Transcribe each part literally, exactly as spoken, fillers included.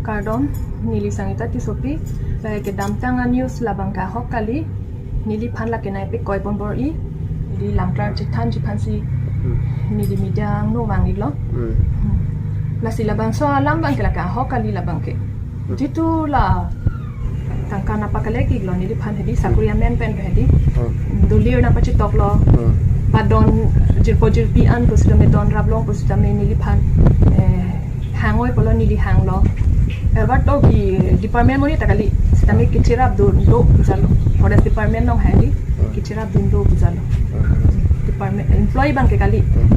Kardom, neli Sangita Tissopi, eh, kedamtang a-news labang ke ahok kali, neliphan lake nai pe koi pon bor-i, neli lamklar chethan chiphan si, Hmm. neli media angno vang-iklo. Hmm. Hmm. Lasi labangso alam abang ke lake ahok kali labang ke. Hmm. Jitu la tangka nangpakalek-iklo neliphan hedi sakori amen pen hedi. Hmm. Dolir nangpachitoklo. Hmm. Padon jirpo jirpi an pusitame don raplong pusitame neliphan, eh, hang-oi pulo neli hanglo. Ever to ki department monit ta kali, sitame kecherap dun do pujalo. Forest department along hedi, Hmm. kecherap dun do pujalo. Hmm. Department employee abang ke kali. Hmm.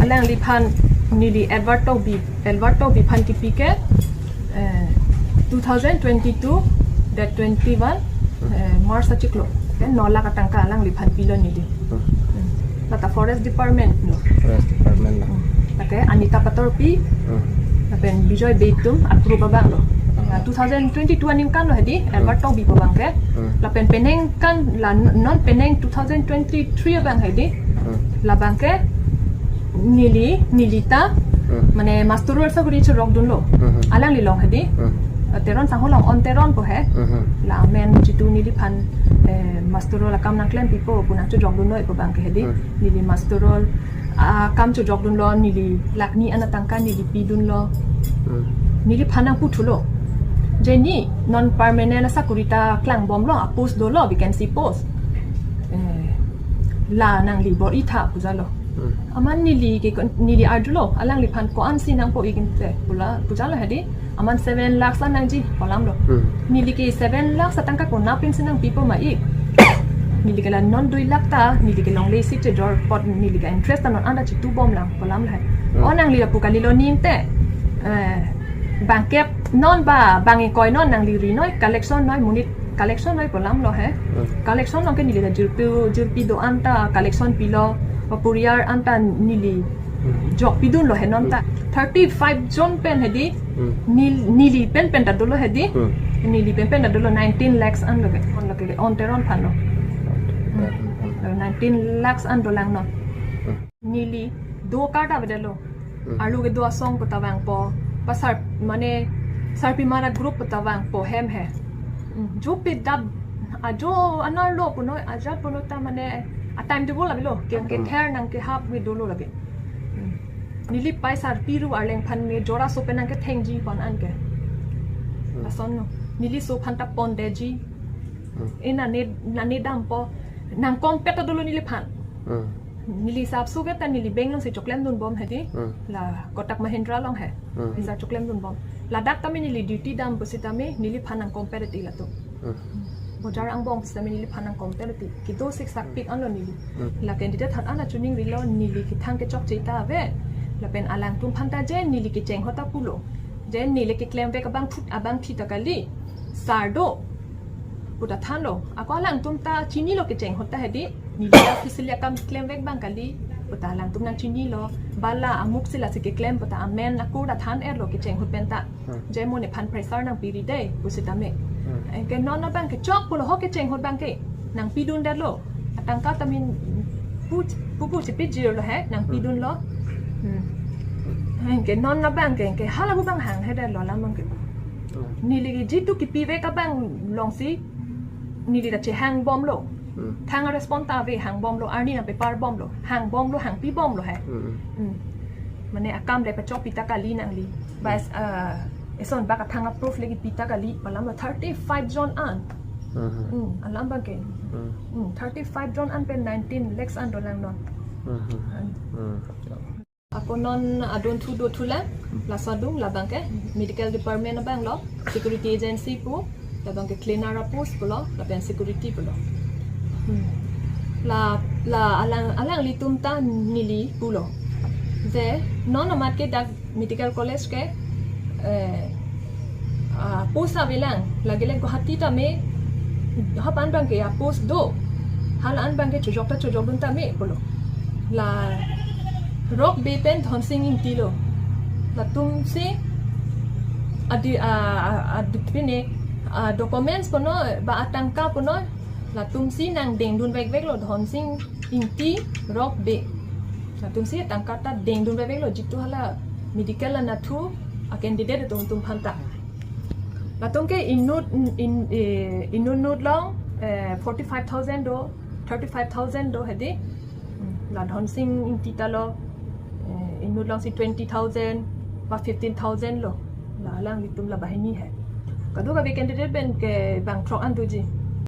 Alangliphan neli Edward Tokbi, Edward Tokbi aphan kipi ke, eh, two thousand twenty-two date twenty-one, eh, March achiklo. Ke no lakh atangka alangliphan pilo neli. Hmm. Hmm. Lata Forest Department lo. Forest Department lo. Hmm. Lake Anita Patorpi, Hmm. lapen Bijoy Bey atum a-group abang lo. Hmm. La two thousand twenty-two aningkan lo hedi, Hmm. Edward Tokbi pu abang ke. Hmm. Lapen penang kan la non penang two thousand twenty-three abang hedi. Hmm. Labang ke neli, neli ta, Hmm. mane master roll sakori chirok dunlo. Hmm. Alangli along hedi. Hmm. Teron sangho along On Teron pu he. Hmm. La amen jitu neliphan, eh, master roll akam nangklempipo pu nangchojok dunlo pu abang ke hedi. Hmm. Neli master roll akam chojok dunlo, neli lakh ni an atangka neli pidunlo. Hmm. Neliphan nangputhulo. Je ne non permanent asakori ta klangbomlo, a-post dolo, vacancy post. Eh, la nangli bor-itha pujalo. Hmm. Amat neli ke kon-, neli arjulo, alangliphan ko-ansi nangpo-ik inte, pula, pujalo hedi. Amat seven lakhs an nangji pu alamlo. Hmm. Neli ke seven lakhs atangka konat pensi nangpipo ma-ik. Neli ke la non dui lakh ta, neli ke longle si chejor apot neli ke interest ta non anta chitubomlang pu alamlo he. Hmm. O nangli lapu kalilo ne inte. Eh, bangkep non ba, bang ingkoi non nangli ri noi, collection noi, monit collection noi pu alamlo he. Hmm. Collection along ke neli la jirpi, jirpi do-an ta collection pilo, ba puriar an ta neli Hmm. jok pidunlo he non ta. Hmm. Thirty-five jon pen hedi, Hmm. nel-, neli pen pen ta dolo hedi. Hmm. Neli pen pen ta dolo nineteen lakhs an lo ke. On lo ke On Teron aphan lo. Hmm. Hmm. Nineteen lakhs an dolang non. Hmm. Neli do kar ta avedetlo. Hmm. Arlo kedo asong pu ta vangpo. Pasar mane sarpimar a-group pu ta vangpo hem he. Hmm. Jo pidap ajo anerlo punoi, ajat punoi ta mane a-timetable avelo. Ke, Hmm. kether nangkehap ke dolo lake. Hmm. Neli pai sarpi ru arleng aphan me jora so pen nangkethengji pon an ke. Hmm. Lason no. Neli so aphan ta pondetji. Hmm. E nane, nane dampo. Nangkompet ta dolo neliphan. Hmm. Neli sap suget ta neli bank alongsi choklem dunbom hedi. Hmm. La Kotak Mahindra along he. Hmm. Visa choklem dunbom. Ladak tame neli duty dam pusitame neliphan nangkompet ti latum. Hmm. Bojar angbong pusitame neliphan nangkompet ti. Kedo siksak pik anlo neli. Hmm. La candidate aphan an achuning rilo neli kethang kechokche ta ave. Lapen alangtum aphan ta je neli kecheng ahut ta pulo. Je neli keklemvek abang phut abang thi ta kali. Sar do. Pu ta thanlo. Ako alangtum ta chinilo kecheng ahut ta hedi. Neli ta officially akam klemvek abang kali. Pu ta alangtum nangchinilo. Bala amuk si lasi keklem pu ta amen ako ta than-etlo kecheng ahut pen ta. Hmm. Je mo nephan pressure nangpi ri dei pusitame. Hmm. Anke non abang ke chok pulo ho kecheng ahut abang ke. Nangpidundetlo. Atangka tame pu, pu, pu chipijirlo he. Nangpidunlo. Hmm. Anke non abang ke, ke hala pu abang hang he detlo alam abang ke. Hmm. Neli ke jitu kipivek abang alongsi neli ta chehangbomlo. Hmm. Thang a-respond ta ave, hangbomlo, arni nangpeparbomlo. Hangbomlo, hangpibomlo he. Hmm. Hmm. Mane akam le pachokpi ta kali nangli. Bas, Hmm. ah, eson bak athang a-proof le kipi ta kali pu alamlo thirty-five jon an. Hmm. Hmm, alam abang ke. Hmm. Hmm, thirty-five jon an pen nineteen lakhs an dolang non. Hmm. Hmm. Hmm. Ako non adon thu do thulang, laso adung labang ke medical department abang lo, security agency pu, labang ke cleaner a-post pulo, lapen security pulo. Hmm. La, la alang, alanglitum ta neli pulo. Je, non amat ke dak medical college ke, eh, ah, post avelang, lagile Guwahati tame, hap an abang ke a-post do, hala an abang ke chojok ta chojok dun tame pulo. La Rokbe pen Dhonsing Ingti lo. Latumsi adi, ah, ah, adi pine, ah, documents puno, ba atangka puno, latumsi nangdengdun vekveklo Dhonsing Ingti, Rokbe. Latumsi tangka ta dengdun vekveklo jitu hala medical anatthu a candidate atum atum aphan ta. Latum ke inut in eh, inut inut along eh, forty five thousand do, thirty five thousand do hedi. Hmm, la Dhonsing Ingti ta lo eh, inut along si twenty thousand ba fifteen thousand lo. La alanglitum la banghini he. Kadokave candidate pen ke bang throk an doji.